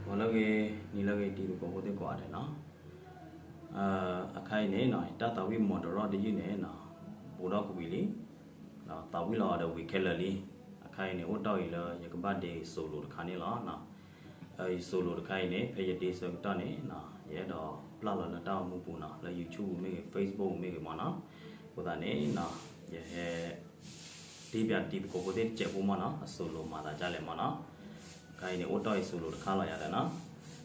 ဂီၤလၢအဂ့ၤ, နံၤလၢအဂ့ၤ တံၤသကိးဖိသ့ၣ်ကိးဂၤဒဲးနီၤ. အခါအံၤန့ၣ်နီၤ တၢ်သးဝံၣ်မီၤတရီတယုၢ်န့ၣ်နီၤ ဘူးဒီးကွံာ်လံ, သးဝံၣ်လီၤဒီးဝံၤခဲလၢာ်လံ. အခါအံၤန့ၣ် အိၣ်တီၢ်အံၤလၢယကဘၣ်ဒ့ solo တခါန့ၣ်လီၤ. ယ solo တခါအံၤန့ၣ် ဖဲယဒ့ဆၢကတီၢ်န့ၣ်နီၤ ယအဲၣ်ဒိးပျၢ်လီၤလၢတၢ်အိၣ်မူပူၤနီၤ လၢ YouTube မ့ၢ်ဂ့ၤ Facebook မ့ၢ်ဂ့ၤမ့ၢ်နီၤ. အဃိသတးန့ၣ်နီၤ ယဟဲ ဒ့ပၠးတံၤသကိးဖိသ့ၣ်တစဲးဖိမ့ၢ်နီၤ အ solo မၤသးဒ်လဲၣ်မ့ၢ်နီၤ. အခါအံၤန့ၣ် အိၣ်တီၢ်အံၤ solo တခါလီၤယၤဒီးနီၤ.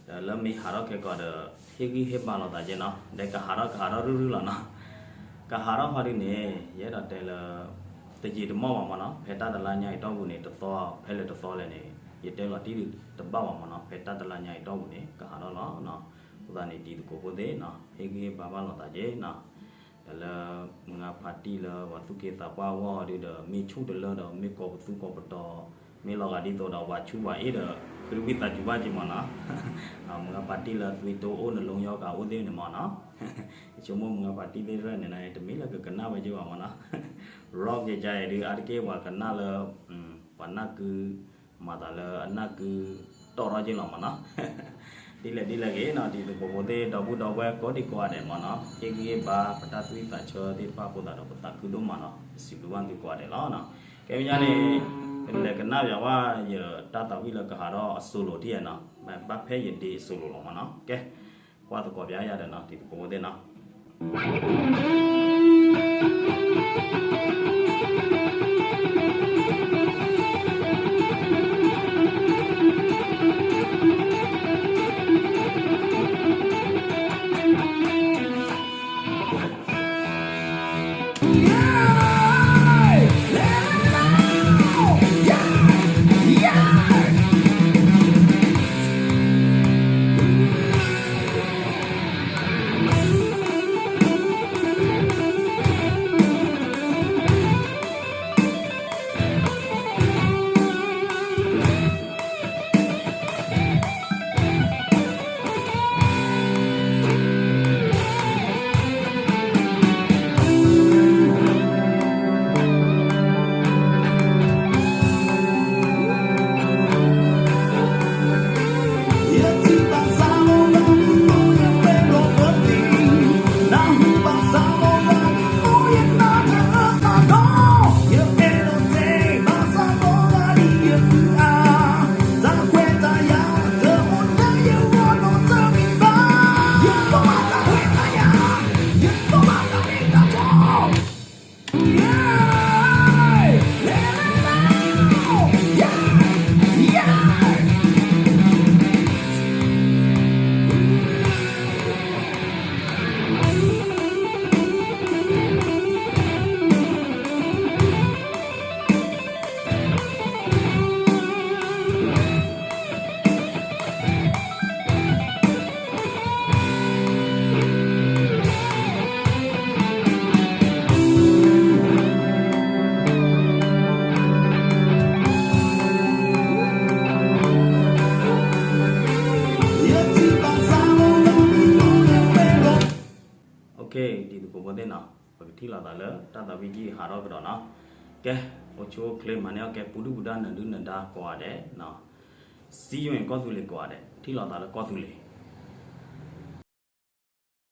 ဒီးလၢမ့ၢ်ဟးထီၣ်ခဲကီးဒီး ဟ့ၣ်ဂံၢ်ဟ့ၣ်ဘါလိာ်သးက့နီၤ ဒီးကဟးထီၣ်ကဟးထီၣ်ရုၢ်ရုၢ်လီၤနီၤ. ကဟးထီၣ်ခီဒုန့ၣ် ယအဲၣ်ဒိးတဲလၢ တယံာ်တမီၢ်ဘၣ်မ့ၢ်နီၤ ဖဲတၢ်တလါညါအံၤတီၢ်ပူၤန့ၣ် တသီ ဖဲလဲၣ်တသီလဲၣ်န့ၣ် ယတဲလီၤတံၢ်တဘၣ်ဘၣ်မ့ၢ်နီၤ ဖဲတၢ်တလါညါအံၤတီၢ်ပူၤန့ၣ် ကဟးထီၣ်လီၤနီၤ. အဃိသတးန့ၣ် တံၤသကိးဖိသ့ၣ်နီၤ ဟ့ၣ်ဂံၢ်ဟ့ၣ်ဘါဘၣ်လိာ်သးက့နီၤ. ဒီးလၢ မုၢ်ဂၤဖးတံၢ်လၢပှၤသူၣ်က့သးပှၢ်အဂီၢ်ဒုဒီး မ့ၢ်ဆူၣ်တလၢဒီး မ့ၢ်ကိးပသူကိးပတီၤ မ့ၢ်လီၤဂာ်ဒ်သိးဒီး ပှၤဆူးပှၤအ့ၣ်ဒီး ဃ့ဝံသးစူၤဘၣ်က့မ့ၢ်နီၤ. မုၢ်ဂၤဖးတံၢ်လၢသွံတိအိၣ် နလီၤယီၤကအိၣ်သ့ၣ်န့ၣ်မ့ၢ်နီၤ. ယဆိကမိၣ်မုၢ်ဂၤဖးတံၢ်သ့ၣ်ရဲၣ်န့ၣ် တမ့ၢ်လၢကကနၣ်ဝဲက့ဘၣ်မ့ၢ်နီၤ. ရီက့ကါအံၤဒု အါတက့ၢ်ပှၤကနၣ်လၢ ပှၤနၢ်ကု မၤသးလၢအနၢ်ကု တီၢ်ထီၣ်က့လီၤမ့ၢ်နီၤ. ဒ်လဲၣ်ဒ်လဲၣ်ဂ့ၤနီၤ တံၤသကိးဖိသ့ၣ် ဒီပုၢ်ဒီဝဲၢ်ကိးဒံကိးဂၤဒဲးမ့ၢ်နီၤ ဟ့ၣ်ဂံၢ်ဟ့ၣ်ဘါ ပတၢ်သူၣ်ဝံၣ်သးဆၢသ့ၣ်တဖၣ်အဃိသတးဒီး ပသးခုဒိၣ်မးနီၤ ပစံးဘျုးဘၣ်သုကိးဂၤဒဲးလီၤနီၤ. ကဲမဲာ်ညါန့ၣ် ပလဲၤကနၣ်ပၠးဝဲ ယတၢ်သးဝံၣ်လၢကဟးထီၣ်အ solo ထံၣ်ယဲနီၤ ဘၣ်ဖဲယဒ့ solo လီၤမ့ၢ်နီၤ. ကဲ ကွၢ်သကိးပၠးယၤဒီးနီၤ တံၤသကိးဖိသ့ၣ်နီၤ.တံၤသကိးဖိသ့ၣ်နီၤ ပကထံၣ်လိာ်သးလၢတၢ်သးဝံၣ်ကံၢ်ဟးထီၣ်ကဒီးနီၤ. ကဲ အိၣ်ဆူၣ်အိၣ်ချ့မၤန့ၢ်အီၣ်ကဲ ပူၤဒုၣ်ပူၤဒါ နၢၤဒုၣ်နၢၤဒါကိးဂၤဒဲးနီၤ. စံယိၣ်န့ၣ် ကီၢ်သူလ့ၤကိးဂၤဒဲး ထံၣ်လိာ်သးလၢကီၢ်သူလ့ၤ